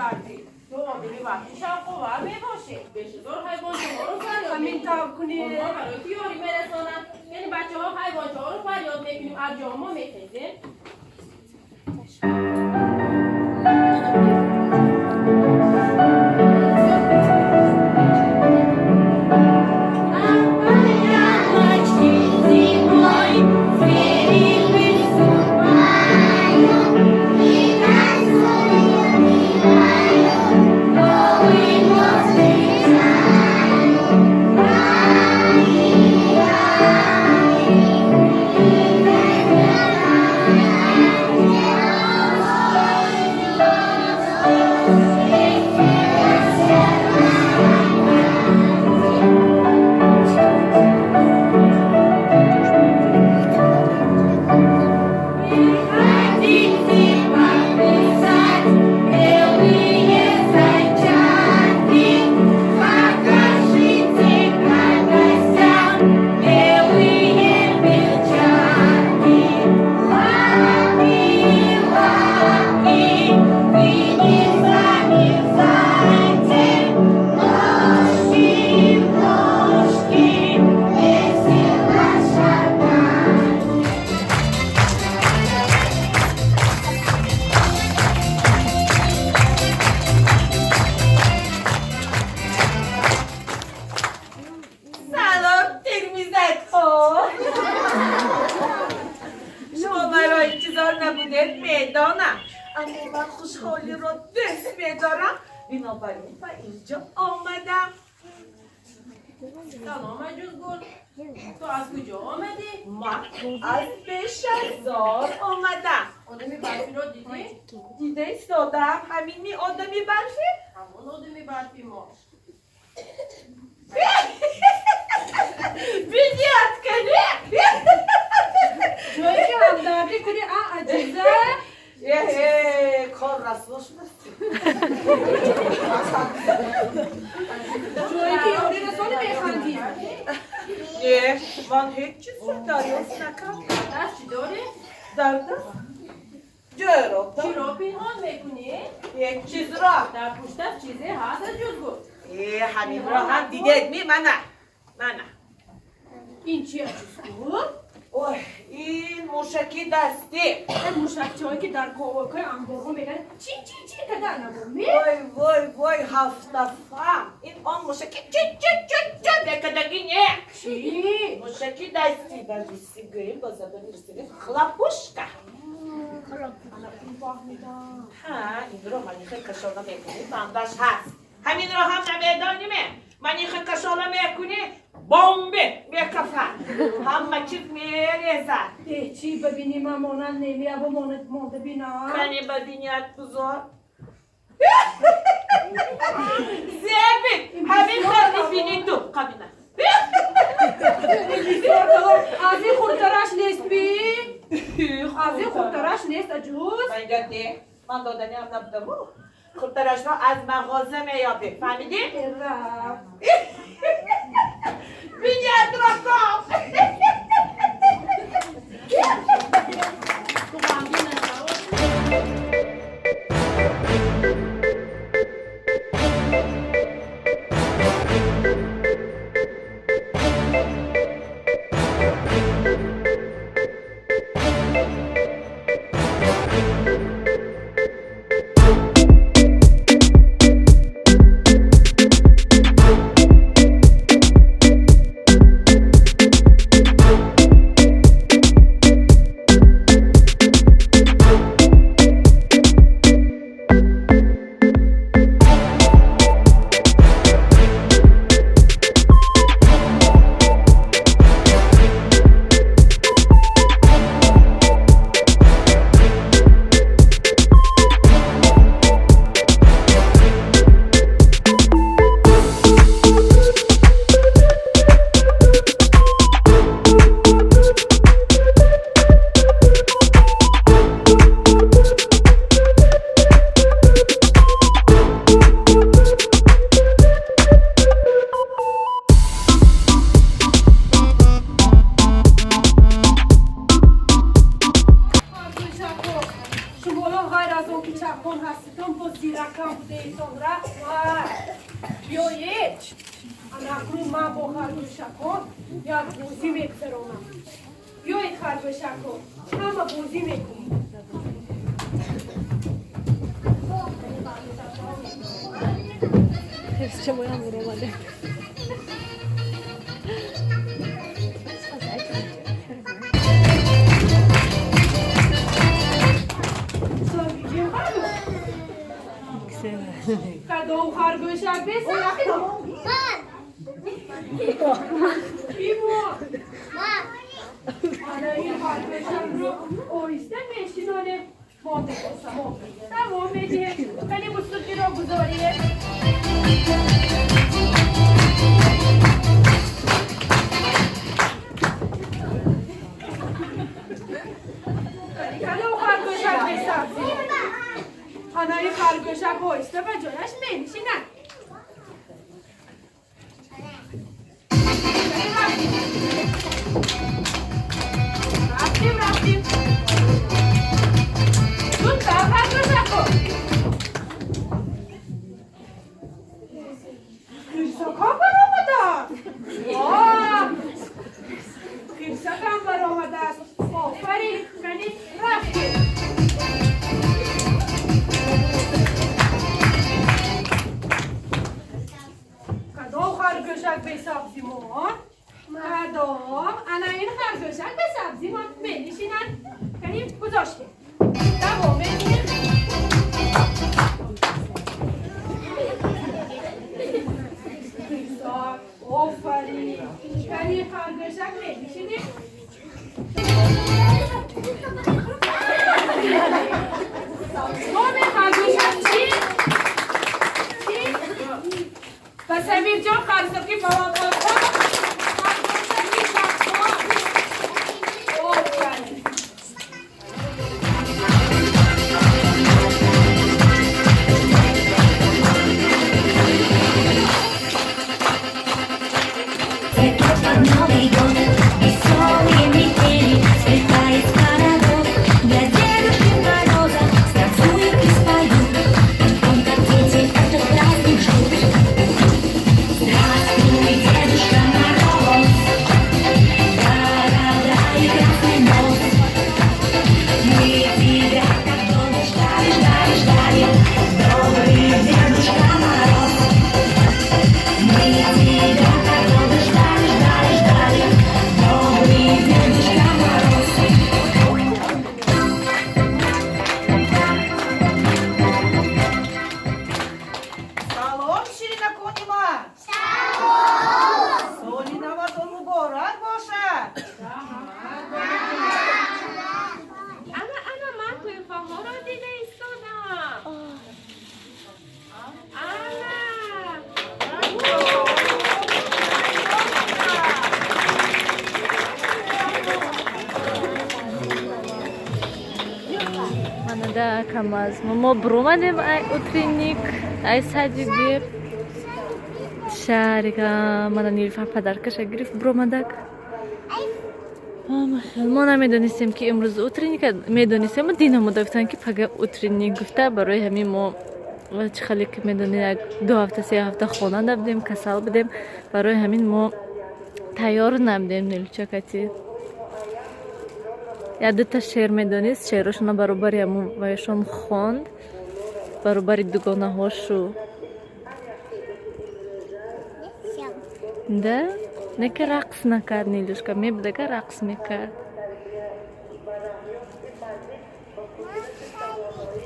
барфӣ. Ду одами барфӣ шавқовар мебошед. Бешазор ҳайвончаҳоро фарёд Ҳамин мекунем. тавр кунед. Онҳо барои ту ёрӣ мерасонанд. Яъне бачаҳо ҳайвончаҳоро фарёд мекунем, аз ҷо мо мехезем. Ямочки зимой звери выступают и танцуют, и поют, Новый год встречают. Ай, ай, Приходите поплясать, белые зайчатки, покажите гостям белые перчатки. Лапки, лапки, вы не замерзайте, ножки, ножки, весело шагайте. Салом, термизакҳо! Шумо маро интизор набудед, медонам, аммо ман хушҳолиро дӯст медорам, бинобар ин ба инҷо омадам. Салом, аҷузгул. Ту аз куҷо омадӣ? Ман аз бешазор омадам. Одами барфиро дидӣ? Дида истодам. Ҳамини одами барфӣ? Ҳамон одами барфи мо. Бинёд кани. Ҷое ки ҳамдардӣ кунӣ, а аҷиза. Э, кор расво шудаст. Ҷое ки ёрӣ расонӣ, механдӣ. Не, ман ҳеҷ чизро дарёфт накардам. Даст чӣ дорӣ? Дар даст ҷӯроб. Чиро пинҳон мекунӣ? Як чизро. Дар пуштат чизе ҳаст, аҷузгул. Э, ҳаминро ҳам дидед ми? Мана, мана. Ин чи, аҷузгул? Ой, ин мушаки дастӣ. Ин мушакчаҳое ки дар ковокҳои анборҳо мегӯянд, чи чи чи кадан набуд? Вой, вой, вой, ҳафтафам, ин он мушаки чи чи чи чи мекадаги не. Чи? Мушаки дастӣ, дар русӣ гӯем, ба забони русӣ хлопушка. Фаҳмидам. Ҳа, инро манихе кашола мекунӣ, бандаш ҳаст. Ҳаминро ҳам намедониме? Манихе кашола мекунӣ, бомбе мекафад, ҳама чиз мерезад. Э, чи ба бини ман монанд немия, бо монанд монда бинам. Кани, ба биният бузор. Зебит ҳамин хелни бини ту қабина. Аз ин хурдтараш нест би? Аз ин хурдтараш нест, аҷуз? Не, ман доданиам набудаму. Хурдтарашро аз мағоза меёбӣ, фаҳмидӣ? Рафт. Биниятро ком. Ту ғамгин нашав. Ғайр аз он ки чаққон ҳаститон, боз зиракам будаетон. Раҳмат. Биёед, ана акнун ман бо харгӯшакон як бозӣ мегузаронам. Биёед, харгӯшакон, ҳама бозӣ мекунем. Кадом харгӯшак бесабзӣ? Бимон. Ана ин харгӯшакро оҳиста мешинонем. Монде боса, давом медиҳем. Кани мусиқиро гузорем. Кадом харгӯшак бесабзӣ? Ана ин харгӯшак оҳиста ба ҷояш менишинад. Рафтем, рафтем. Зудтар, харгӯшако. Хирсакам баромадааст. Хирсакам баромадааст. Офарин, кани рафтем. Кадом харгӯшак бесабзимон? Кадом? Ана ин харгӯшак бесабзимон менишинад. Кани гузоштем. Давом медиҳем. Хирсак, офарин. Кани харгӯшак менишинем. Номи харгӯшак чӣ? Чӣ? Ба Самирҷон қарсаки баландбарқо. Харгӯшаки чаққон. Офарин. Цветет под Новый год, веселые метели, слетает хоровод. Для Дедушки Мороза станцую и спою, он, как дети, этот праздник ждут. Здравствуй, Дедушка Мороз, борода и красный нос. Мы тебя так долго ждали, ждали, ждали, добрый Дедушка Мороз. Мы тебя так долго ждали, ждали, ждали, добрый Дедушка Мороз. Салом, ширинакони ман! Салом! Соли наватон муборак бошад! Ана, ана, ман тӯҳфаҳоро дида истодам. Ана. Манада камаз мо буромадем ай утренник, ай садик. Шарика мана Нилуфар подаркаша гирифт, буромадак. Мо намедонистем, ки имрӯз утренник. Медонистем, динамода гуфтанд, ки пага утренник гуфта. Барои ҳамин мо, чӣ хеле ки медонед, як 2 ҳафта, 3 ҳафта хона набудем, касал будем. Барои ҳамин мо тайёр набудем. Нилучакати як дута шеър медонист, шеърошона баробари ҳамун ваяшон хонд, баробари дугонаҳошу. Да, не ки рақс накард Нилюшка, мебудага рақс мекард.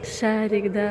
Шарик, да.